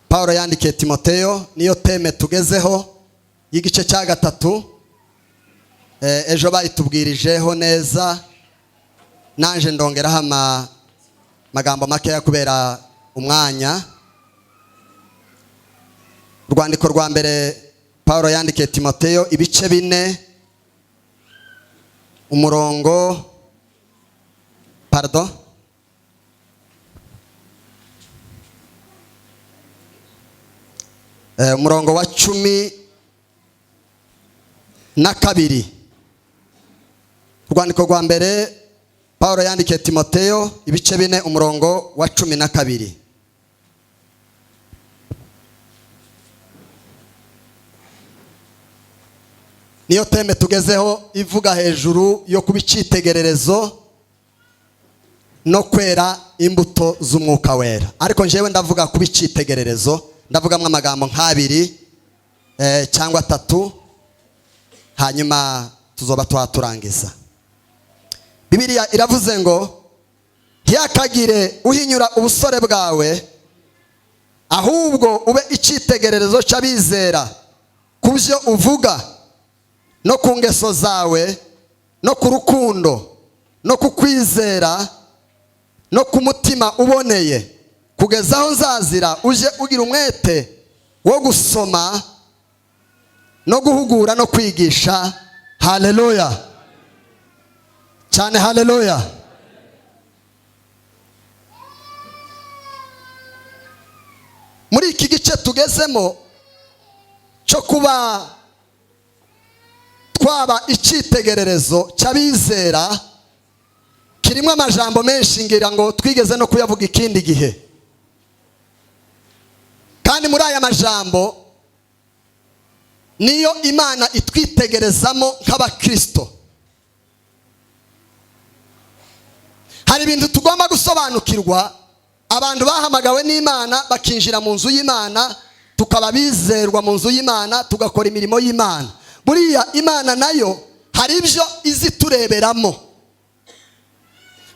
Paul yandikiye Timoteyo, niyo thème tugezeho y'igice cya gatatu. Ejo bayitubwirijeho neza, nanje ndongeraho amagambo makeya kubera umwanya. Urwandiko rwa mbere Paul yandikiye Timoteyo, ibice 4, umurongo, pardon, umurongo wa 12. Urwandiko rwa mbere Paul yandikiye Timoteyo, ibice 4, umurongo wa 12. Niyo thème tugezeho, ivuga hejuru yo kuba icyitegererezo no kwera imbuto z'umwuka wera. Ariko njyewe ndavuga kuba icyitegererezo, ndavugamo amagambo nk'abiri cyangwa atatu, hanyuma tuzoba twaturangiza. Bibiliya iravuze ngo ntiyakagire uhinyura ubusore bwawe, ahubwo ube icyitegererezo cy'abizera ku byo uvuga no ku ngeso zawe no ku rukundo no ku kwizera no ku mutima uboneye, kugeza aho nzazira uje ugira umwete wo gusoma no guhugura no kwigisha. Haleluya cyane, haleluya. Muri iki gice tugezemo cyo kuba twaba icyitegererezo cy'abizera, kirimo amajambo menshi, ngira ngo twigeze no kuyavuga ikindi gihe. Kandi muri aya majambo niyo Imana itwitegerezamo nk'abakristo. Hari ibintu tugomba gusobanukirwa. Abantu bahamagawe n'Imana bakinjira mu nzu y'Imana, tukaba bizerwa mu nzu y'Imana, tugakora imirimo y'Imana. Buriya Imana nayo hari ibyo izi tureberamo.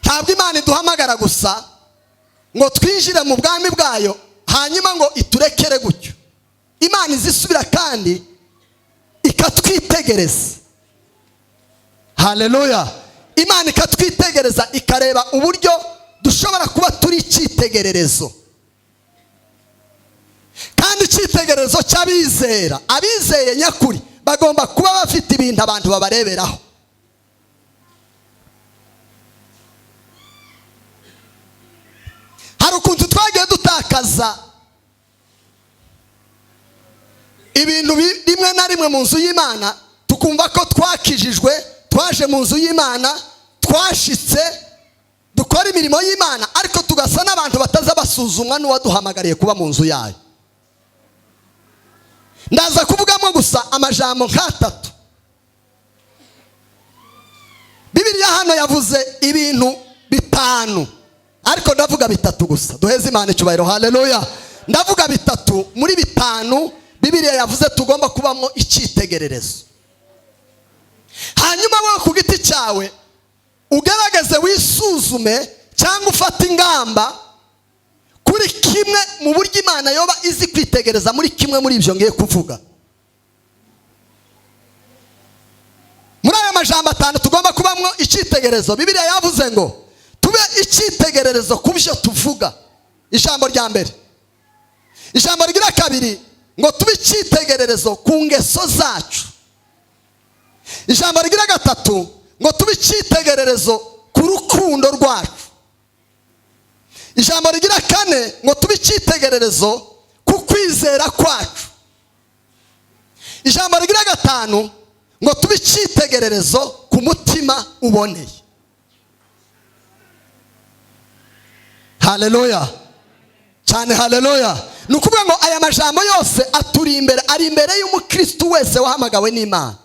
Ntabwo Imana iduhamagara gusa ngo twinjire mu bwami bwayo hanyuma ngo iturekere gutyo. Imana izisubira kandi ikatwitegereza. Haleluya. Imana ikatwitegereza, ikareba uburyo dushobora kuba turi icyitegererezo, kandi icyitegererezo cy'abizera. Abizeye nyakuri bagomba kuba bafite ibintu abantu babareberaho. Hari ukuntu twagiye dutakaza ibintu rimwe na rimwe mu nzu y'Imana, tukumva ko twakijijwe, twaje mu nzu y'Imana, twashitse, dukora imirimo y'Imana, ariko tugasa n'abantu bataza basuzumwa n'uwaduhamagariye kuba mu nzu yayo. Ndaza kuvugamo gusa amajambo nk'atatu. Bibiliya hano yavuze ibintu 5, ariko ndavuga 3 gusa. Duheze Imana icyubahiro, haleluya. Ndavuga 3 muri 5 Bibiliya yavuze tugomba kubamo icyitegererezo. Hanyuma wowe ku giti cyawe ugerageze wisuzume cyangwa ufate ingamba kuri kimwe mu buryo Imana yoba izi kwitegereza muri kimwe muri ibyo ngiye kuvuga. Muri aya majambo 5 tugomba kubamo icyitegererezo, Bibiliya yavuze ngo tube icyitegererezo ku byo tuvuga. Ijambo rya mbere. Ijambo rigira kabiri ngo tube icyitegererezo ku ngeso zacu. Ijambo rigira gatatu ngo tube icyitegererezo ku rukundo rwacu. Ijambo rigira kane ngo tube icyitegererezo ku kwizera kwacu. Ijambo rigira gatanu ngo tube icyitegererezo ku mutima uboneye. Haleluya cyane, haleluya. Ni ukuvuga ngo aya majambo yose aturi imbere, ari imbere y'umukristo wese wahamagawe n'Imana.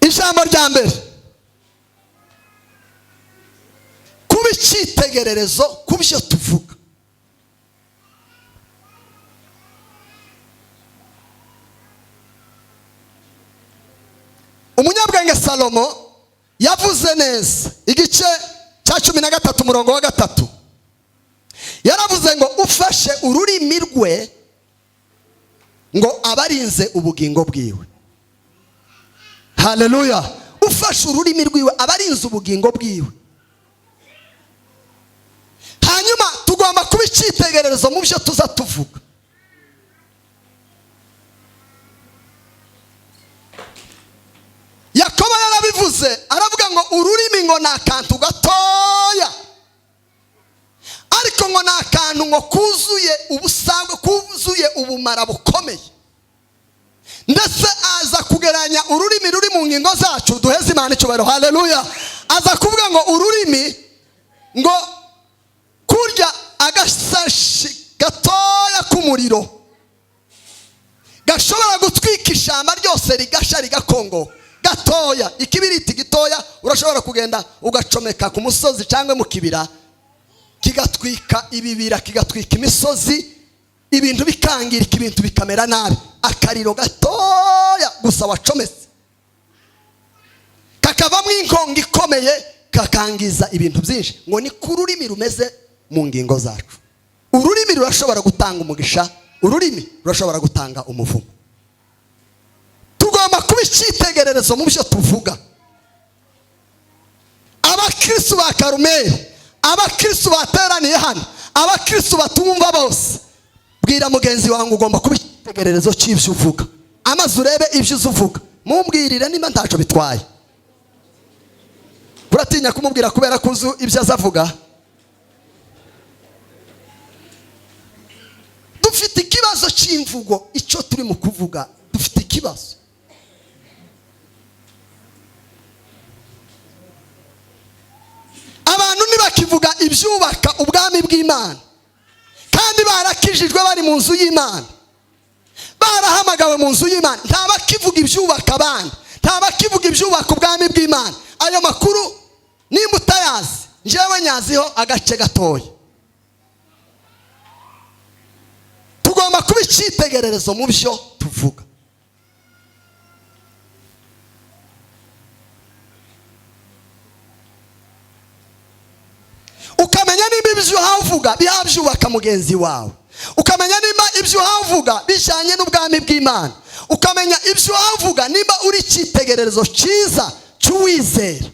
Ijambo rya mbere, kuba icyitegererezo ku byo tuvuga. Umunyabwenge Salomo yavuze neza, igice cya 13 umurongo wa 3. Yaravuze ngo ufashe ururimi rwe ngo abarinze ubugingo bwiwe. Haleluya! Ufashe ururimi rwiwe abarinze ubugingo bwiwe. Hanyuma tugomba kuba icyitegererezo mu byo tuza tuvuga. Yakobo yarabivuze, aravuga ngo ururimi ngo ni akantu gatoya, ariko ngo ni akantu ngo kuzuye ubusangwe, kuzuye ubumara bukomeye. Ndetse aza kugeranya ururimi ruri mu ngingo zacu, duheze Imana icyubahiro. Haleluya! Aza kuvuga ngo ururimi ngo kurya agasashi gatoya k'umuriro gashobora gutwika ishyamba ryose rigasha rigakongoka. Gatoya, ikibiriti gitoya urashobora kugenda ugacomeka ku musozi cyangwa mu kibira, kigatwika ibibira, kigatwika imisozi, ibintu bikangirika, ibintu bikamera nabi. Akariro gatoya gusa wacometse kakavamo inkongi ikomeye, kakangiza ibintu byinshi. Ngo ni ku rurimi rumeze mu ngingo zacu. Ururimi rurashobora gutanga umugisha, ururimi rurashobora gutanga umuvumo. Tugomba kuba icyitegererezo mu byo tuvuga. Abakristu ba Karumeli, abakristu bateraniye hano, abakristu batumva bose, bwira mugenzi wawe ngo ugomba kuba icyitegererezo cy'ibyo uvuga. Amaze urebe ibyo uvuga, mumbwirire niba ntacyo bitwaye. Uratinya kumubwira kubera ko uzi ibyo azavuga? Dufite ikibazo cy'imvugo, icyo turi mu kuvuga dufite ikibazo. Abantu ntibakivuga ibyubaka ubwami bw'Imana, kandi barakijijwe bari mu nzu y'Imana, barahamagawe mu nzu y'Imana. Nta bakivuga ibyubaka abandi, nta bakivuga ibyubaka ubwami bw'Imana. Ayo makuru nimba utayazi, njyewe nyaziho agace gatoya. Tugomba kuba icyitegererezo mu byo tuvuga. Ukamenya nimba ibyo uhavuga bihabyubaka mugenzi wawe, ukamenya nimba ibyo uhavuga bijyanye n'ubwami bw'Imana, ukamenya ibyo uhavuga nimba uri icyitegererezo cyiza cy'uwizera.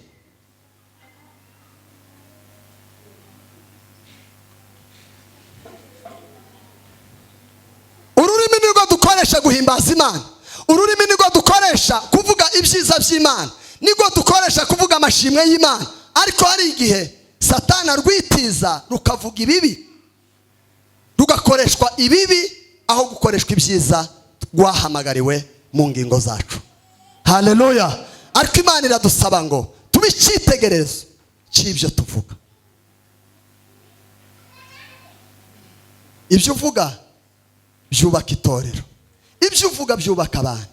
Ururimi nirwo dukoresha guhimbaza Imana, ururimi nirwo dukoresha kuvuga ibyiza by'Imana, nirwo dukoresha kuvuga amashimwe y'Imana. Ariko hari igihe Satani arwitiza rukavuga ibibi, rugakoreshwa ibibi aho gukoreshwa ibyiza rwahamagariwe mu ngingo zacu. Haleluya! Ariko Imana iradusaba ngo tube icyitegererezo cy'ibyo tuvuga. Ibyo uvuga byubaka itorero, ibyo uvuga byubaka abantu,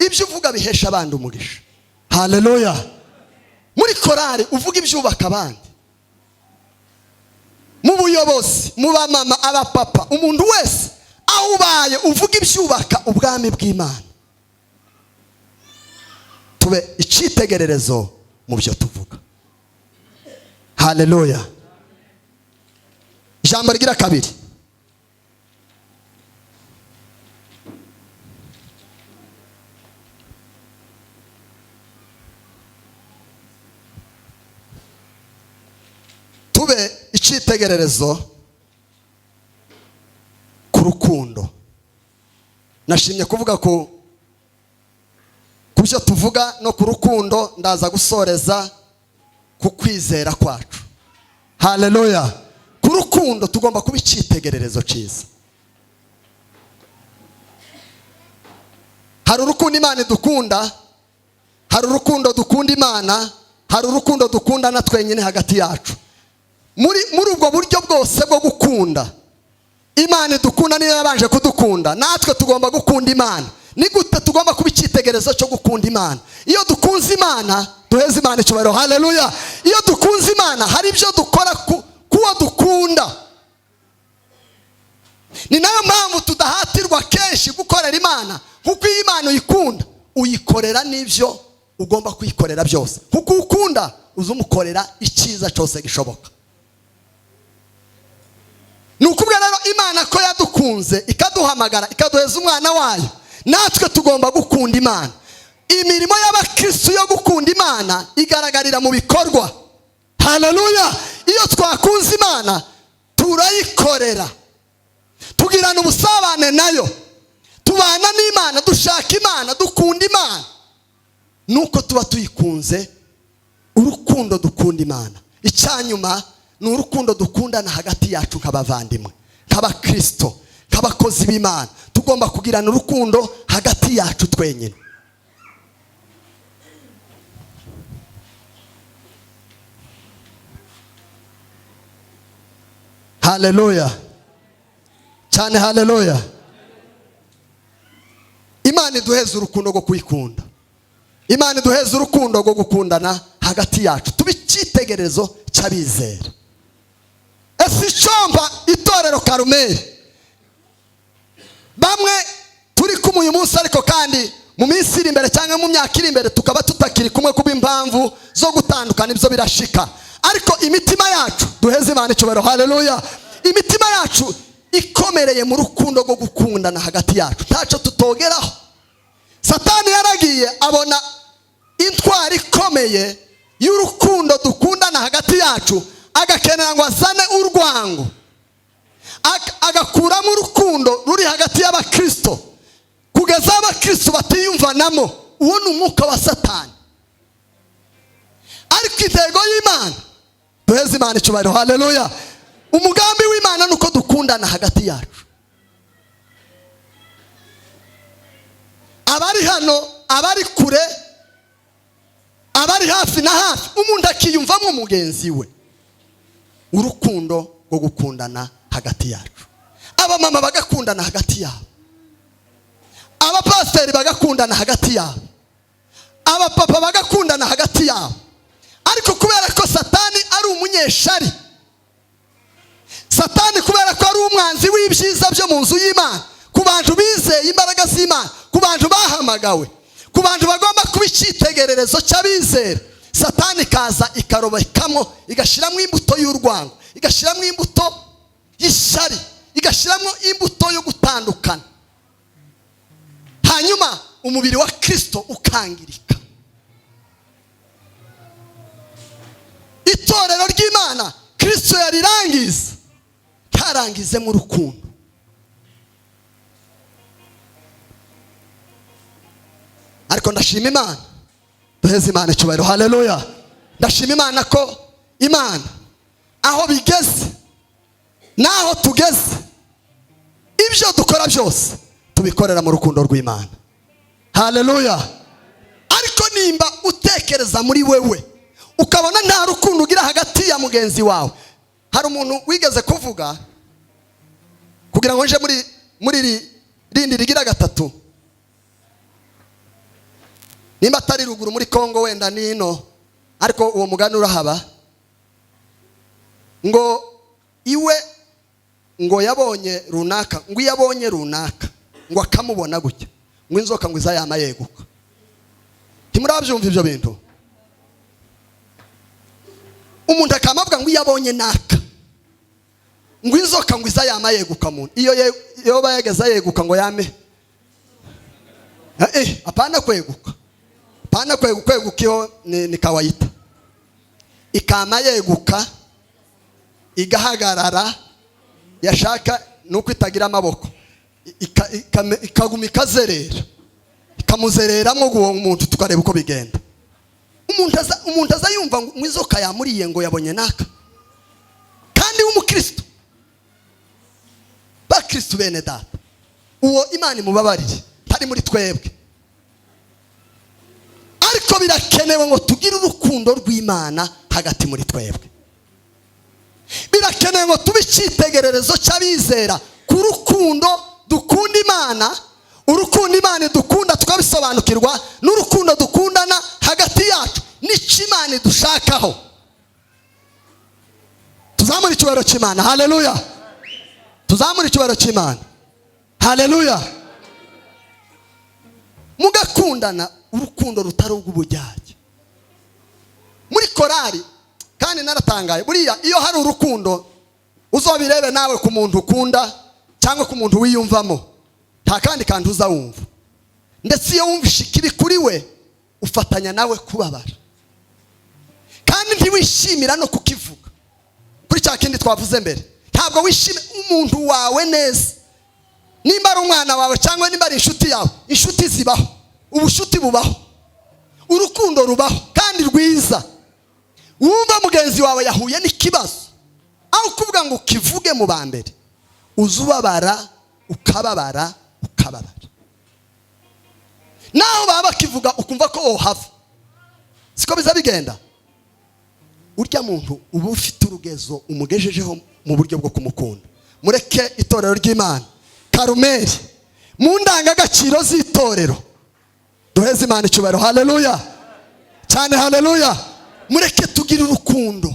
ibyo uvuga bihesha abandi umugisha. Haleluya! Muri korari uvuga ibyubaka abandi, mu buyobozi, mu bamama, abapapa, umuntu wese aho ubaye uvuga ibyubaka ubwami bw'Imana. Tube icyitegererezo mu byo tuvuga. Haleluya! Ijambo rigira kabiri, tube icyitegererezo ku rukundo. Nashimye kuvuga ku byo tuvuga no ku rukundo, ndaza gusoreza ku kwizera kwacu. Haleluya! Ku rukundo tugomba kuba icyitegererezo cyiza. Hari urukundo Imana idukunda, hari urukundo dukunda Imana, hari urukundo dukundana twenyine hagati yacu. Muri ubwo buryo bwose bwo gukunda, Imana idukunda niyo yabanje kudukunda, natwe tugomba gukunda Imana. Ni gute tugomba kuba icyitegererezo cyo gukunda Imana? Iyo dukunze Imana, duheze Imana icyubahiro. Haleluya! Iyo dukunze Imana, hari ibyo dukora kuwo dukunda. Ni nayo mpamvu tudahatirwa kenshi gukorera Imana, kuko iyo Imana uyikunda uyikorera n'ibyo ugomba kuyikorera byose, kuko ukunda uzumukorera icyiza cyose gishoboka. Ni ukubwa rero Imana ko yadukunze, ikaduhamagara, ikaduheza umwana wayo, natwe tugomba gukunda Imana. Imirimo y'abakristo yo gukunda Imana igaragarira mu bikorwa. Haleluya! Iyo twakunze Imana turayikorera, tugirana ubusabane nayo, tubana n'Imana, dushaka Imana, dukunda Imana. Nuko tuba tuyikunze, urukundo dukunda Imana. Icyanyuma ni urukundo dukundana hagati yacu nk'abavandimwe, nk'abakristo, nk'abakozi b'Imana. Tugomba kugirana urukundo hagati yacu twenyine. Haleluya cyane, haleluya. Imana iduheze urukundo rwo kuyikunda. Imana iduheze urukundo rwo gukundana hagati yacu, tube icyitegererezo cy'abizera. Ese icyomba itorero Karumeli, bamwe turi kumwe uyu munsi, ariko kandi mu minsi iri imbere cyangwa mu myaka iri imbere tukaba tutakiri kumwe kuba impamvu zo gutandukana, ibyo birashika. Ariko imitima yacu duheze Imana icyubahiro. Haleluya! Imitima yacu ikomereye mu rukundo rwo gukundana hagati yacu, ntacyo tutogeraho. Satani yaragiye abona intwari ikomeye y'urukundo dukundana hagati yacu, agakenera ngo azane urwango, agakuramo urukundo ruri hagati y'abakristo, kugeza abakristo batiyumvanamo. Uwo ni umwuka wa Satani. Ariko intego y'Imana, duheze Imana icyubahiro. Haleluya! Umugambi w'Imana ni uko dukundana hagati yacu. Abari hano, abari kure, abari hafi na hafi, umuntu akiyumvamo mugenzi we. Urukundo rwo gukundana hagati yacu. Abamama bagakundana hagati yabo, abapasiteri bagakundana hagati yabo, abapapa bagakundana hagati yabo. Ariko kubera ko Satani ari umunyeshari, Satani kubera ko ari umwanzi w'ibyiza byo mu nzu y'Imana, ku bantu bizeye imbaraga z'Imana, ku bantu bahamagawe, ku bantu bagomba kuba icyitegererezo cy'abizera, Satani ikaza ikarobekamo, igashyiramo imbuto y'urwango, igashyiramo imbuto y'ishyari, igashyiramo imbuto yo gutandukana, hanyuma umubiri wa Kristo ukangirika. Itorero ry'Imana Kristo yarirangiza ntarangizemo urukundo. Ariko ndashima Imana, duheze Imana icyubahiro. Haleluya! Ndashima Imana ko Imana aho bigeze naho tugeze, ibyo dukora byose tubikorera mu rukundo rw'Imana. Haleluya! Ariko nimba utekereza muri wewe ukabona nta rukundo ugira hagati ya mugenzi wawe, hari umuntu wigeze kuvuga, kugira ngo nje muri rindi rigira gatatu, nimba atari ruguru muri Kongo wenda nino, ariko uwo mugani urahaba, ngo iwe ngo yabonye runaka, ngo yabonye runaka, ngo akamubona gutya, ngo inzoka ngo izayama yeguka. Ntimurabyumva ibyo bintu? Umuntu akamavuga ngo yabonye naka, ngo inzoka ngo izayama yeguka muntu. Iyo yoba yageza yeguka ngo yame, apana kweguka, apana kweguka iyo ni kawaida. Ikama yeguka igahagarara, yashaka nuko itagira amaboko, ikaguma ikazerera, ikamuzereramo uwo muntu, tukareba uko bigenda. Umuntu aza yumva ngo inzoka yamuriye ngo yabonye naka, kandi w'umukristo. Bakristo bene data, uwo Imana imubabarire, tari muri twebwe. Ariko birakenewe ngo tugire urukundo rw'Imana hagati muri twebwe. Birakenewe ngo tube icyitegererezo cy'abizera ku rukundo dukunda Imana, urukundo Imana idukunda tukabisobanukirwa, n'urukundo dukundana hagati yacu, n'icyo Imana idushakaho. Tuzamure icyubahiro cy'Imana. Haleluya! Tuzamure icyubahiro cy'Imana. Haleluya! Mugakundana urukundo rutari urw'ubujyajya. Muri korari kandi naratangaye, buriya iyo hari urukundo Uzobirebe nawe ku muntu ukunda cyangwa ku muntu wiyumvamo, nta kandi kantu uzawumva. Ndetse iyo wumvishe ikibi kuri we, ufatanya nawe kubabara, kandi ntiwishimira no kukivuga. Kuri cya kindi twavuze mbere, ntabwo wishimira umuntu wawe neza, nimba ari umwana wawe cyangwa nimba ari inshuti yawe. Inshuti zibaho, ubushuti bubaho, urukundo rubaho kandi rwiza. Wumva mugenzi wawe yahuye n'ikibazo, aho kuvuga ngo ukivuge mu ba mbere, uza ubabara, ukababara, ukababara. Naho baba bakivuga ukumva ko wohava, siko biza bigenda. Urya muntu uba ufite urugezo umugejejeho mu buryo bwo kumukunda. Mureke itorero ry'Imana Karumeri, mu ndangagaciro z'itorero, duheze Imana icyubahiro. Haleluya cyane, haleluya. Mureke tugire urukundo.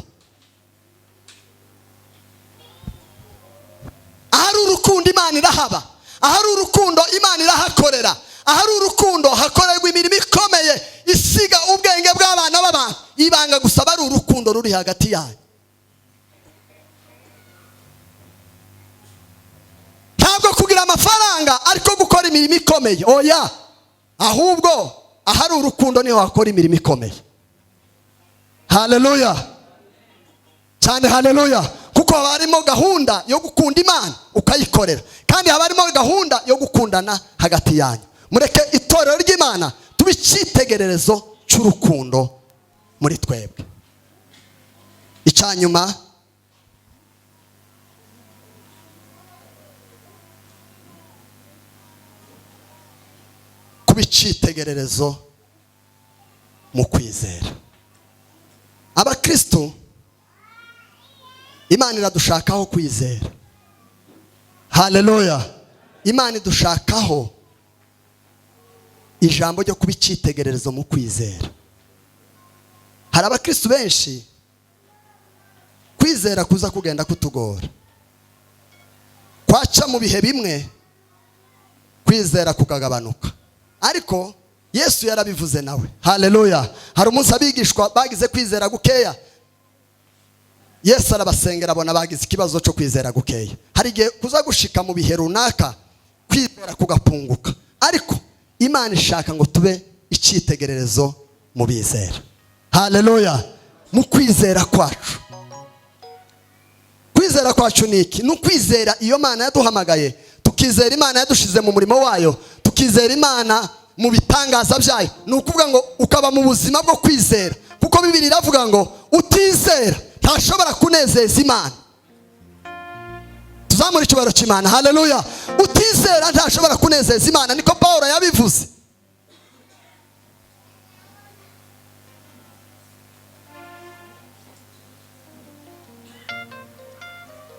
Ahari urukundo Imana irahaba, ahari urukundo Imana irahakorera, ahari urukundo hakorerwa imirimo ikomeye isiga ubwenge bw'abana b'abantu. Ibanga gusa ari urukundo ruri hagati yanyu. Ntabwo kugira amafaranga ariko gukora imirimo ikomeye, oya, ahubwo ahari urukundo niho wakora imirimo ikomeye. Haleluya cyane, haleluya. Kuko haba harimo gahunda yo gukunda Imana ukayikorera, kandi haba harimo gahunda yo gukundana hagati yanyu. Mureke itorero ry'Imana tube icyitegererezo cy'urukundo muri twebwe. Icyanyuma, kuba icyitegererezo mu kwizera. Abakristo, Imana iradushakaho kwizera. Haleluya. Imana idushakaho ijambo ryo kuba icyitegererezo mu kwizera. Hari abakristo benshi kwizera kuza kugenda kutugora, kwaca mu bihe bimwe kwizera kukagabanuka, ariko Yesu yarabivuze nawe. Haleluya. Hari umunsi abigishwa bagize kwizera gukeya, Yesu arabasengera abona bagize ikibazo cyo kwizera gukeya. Hari igihe kuza gushika mu bihe runaka kwizera kugapunguka, ariko Imana ishaka ngo tube icyitegererezo mu bizera. Haleluya. Mu kwizera kwacu, kwizera kwacu ni iki? Ni ukwizera iyo Mana yaduhamagaye, tukizera Imana yadushize mu murimo wayo, tukizera Imana mu bitangaza byayo. Ni ukuvuga ngo ukaba mu buzima bwo kwizera, kuko Bibiliya iravuga ngo utizera ntashobora kunezeza Imana. Tuzamura icyubahiro cy'Imana. Haleluya. Utizera ntashobora kunezeza Imana, niko Pawulo yabivuze.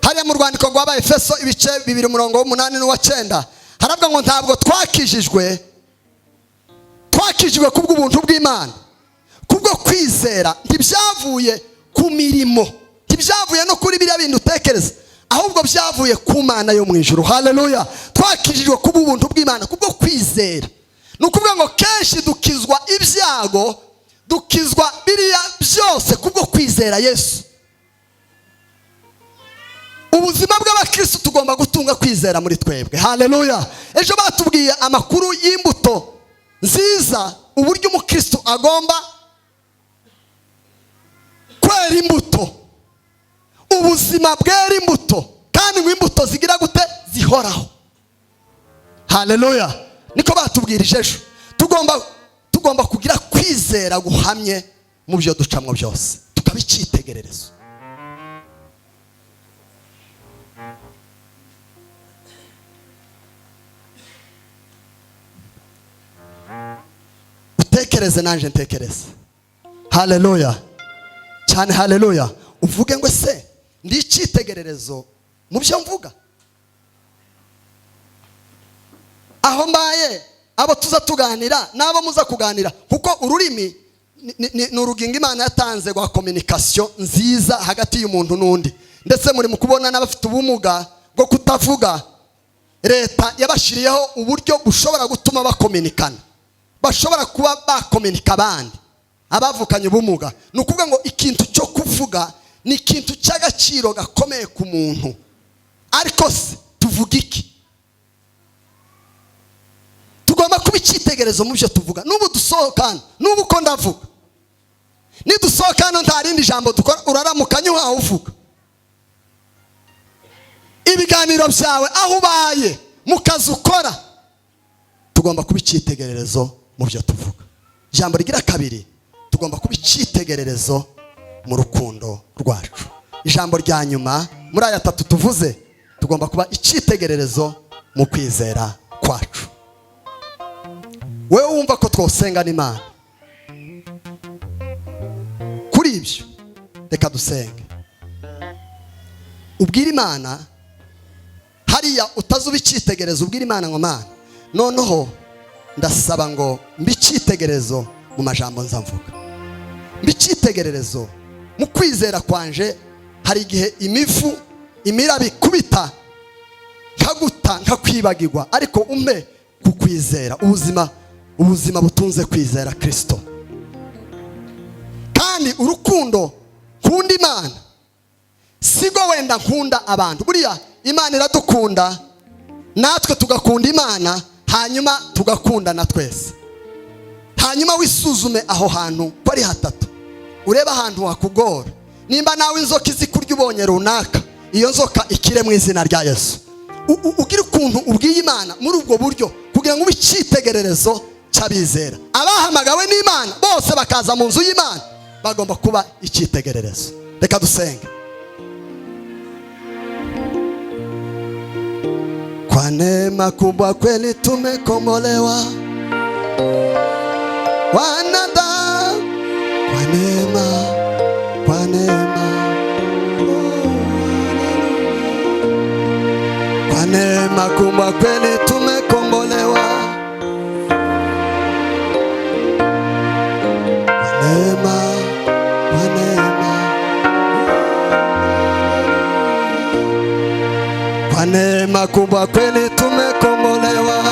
Hariya mu rwandiko rwa Efeso ibice 2 umurongo w'8 n'uwa 9, haravuga ngo ntabwo twakijijwe kubw'ubuntu bw'Imana, kubwo kwizera. Ntibyavuye ku mirimo, ntibyavuye no kuri biriya bindi utekereza, ahubwo byavuye ku Mana yo mu ijuru. Haleluya. Twakijijwe kubw'ubuntu bw'Imana, kubwo kwizera. Ni ukuvuga ngo kenshi dukizwa ibyago, dukizwa biriya byose kubwo kwizera Yesu. Ubuzima bw'abakristo tugomba gutunga kwizera muri twebwe. Haleluya. Ejo batubwiye amakuru y'imbuto nziza, uburyo umukristo agomba kwera imbuto, ubuzima bwera imbuto, kandi ngo imbuto zigira gute? Zihoraho. Haleluya. Niko batubwirije ejo. Tugomba kugira kwizera guhamye mu byo ducamwo byose, tukaba icyitegererezo. Utekereze nanje ntekereze. Haleluya cyane, haleluya. Uvuge ngo se ndi icyitegererezo mu byo mvuga? Aho mbaye, abo tuza tuganira n'abo muza kuganira, kuko ururimi ni urugingo Imana yatanze rwa communication nziza hagati y'umuntu n'undi. Ndetse muri mu kubona n'abafite ubumuga bwo kutavuga, leta yabashiriyeho uburyo bushobora gutuma bakominikana, bashobora kuba bakominika abandi abavukanye ubumuga. Ni ukuvuga ngo ikintu cyo kuvuga Ni ikintu cy'agaciro gakomeye ku muntu. Ariko se tuvuga iki? Tugomba kuba icyitegererezo mu byo tuvuga. N'ubu dusohoka hano, n'ubu uko ndavuga, nidusohoka hano nta rindi jambo dukora, uraramukanya uhawe uvuga ibiganiro byawe, aho ubaye, mu kazi ukora. Tugomba kuba icyitegererezo mu byo tuvuga. Ijambo rigira kabiri, tugomba kuba icyitegererezo mu rukundo rwacu. Ijambo rya nyuma muri aya atatu tuvuze, tugomba kuba icyitegererezo mu kwizera kwacu. Wowe wumva ko twosenga n'Imana kuri ibyo, reka dusenge. Ubwire Imana hariya utazuba icyitegererezo, ubwire Imana ngo: "Mana, noneho ndasaba ngo mbe icyitegererezo mu majambo nza mvuga, mbe icyitegererezo mu kwizera kwanje. Hari igihe imivu, imiraba ikubita, nkaguta, nkakwibagirwa, ariko umpe kukwizera, ubuzima butunze kwizera Kirisito. Kandi urukundo nkunda Imana sigo wenda nkunda abantu." Buriya Imana iradukunda, natwe tugakunda Imana, hanyuma tugakundana twese. Hanyuma wisuzume aho hantu ko ari hatatu, urebe ahantu hakugora. Nimba nawe inzoka izi kurya ubonye runaka, iyo nzoka ikire mu izina rya Yesu. Ugire ukuntu ubwiye Imana muri ubwo buryo, kugira ngo ube icyitegererezo cy'abizera. Abahamagawe n'Imana bose bakaza mu nzu y'Imana bagomba kuba icyitegererezo. Reka dusenge. Kwa neema kubwa kweli tumekombolewa, wanadamu, kwa neema, kwa neema, oh, kwa neema kubwa kweli tumekombolewa, kwa neema, kwa neema, kwa neema kubwa kweli tumekombolewa.